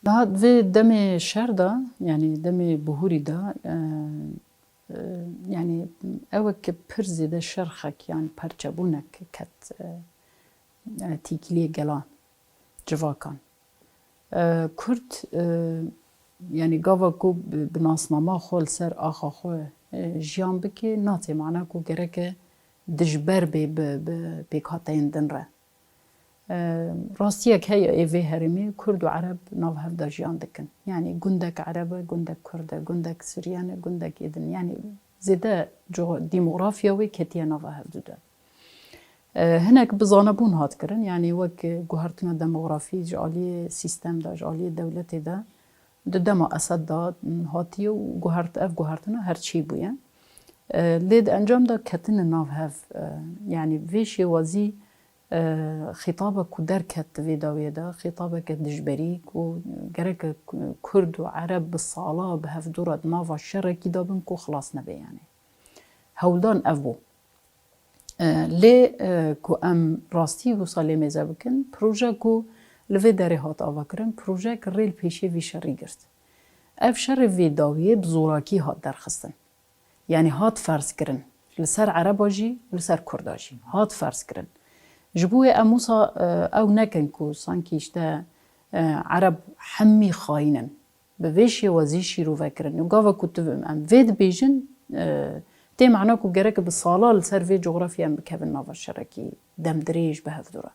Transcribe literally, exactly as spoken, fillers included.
Niha di vê demê şer de, yanî demê bihûrî de, e, e, yanî ew e ku pir zêde şerxek yan perçebûnek ket, e, e, têkiliyê gelan, civakan. E, Kurd, e, yanî gava ku bi, bi nasnama xwe li ser axa xwe, e, jiyan bike, natê mana ku gereke dijber bê bi, bi pêkhateyên din re. E, rastiyek heye ê vê herêmê Kurd û Ereb nav hev de jiyan dikin. Yanî gundek Ereb e, gundek Kurd e, gundek Suryen e, gundek êdin. Yanî zêde co-, demografya wê ketiye nava hevdu de. E, hinek bi zanebûn hat kirin, yanî wek guhertina demografî ji aliyê sîstem de, ji aliyê dewletê de, di dema Esed de hatiye û guhert-, ev guhertina her çî bûye. E, lê di encam de ketine nav hev. E, yanî vê şêwazî, e, xîtabek ku derket di vê dawiyê de, xîtabeke dijberî ku gereke Kurd û Ereb bi sala bi hevdû re di nava şerekî de bin ku xilas nebe yanî. Hewldan ev bû. E, lê, e, ku em rastî wisa lê mêze bikin, proje ku li vê derê hat avakirin, projeyek rê li pêşê vî şerî girt. Ev şerê vê dawiyê bi zorakî hat derxistin. Yanî hat ferz kirin. Li ser Ereba jî û li ser Kurda jî hat ferz kirin. Ji bo wê em wisa, e, ew nekin ku sankî işte, e, Ereb hemî xayîn in. Bi vê şêwazî şîrove kirin. Û gava ku tu em vê dibêjin, e, tê mana ku gerek bi sala li ser vê cografyê em bikevin nava şerekî demdirêj bi hevdû re.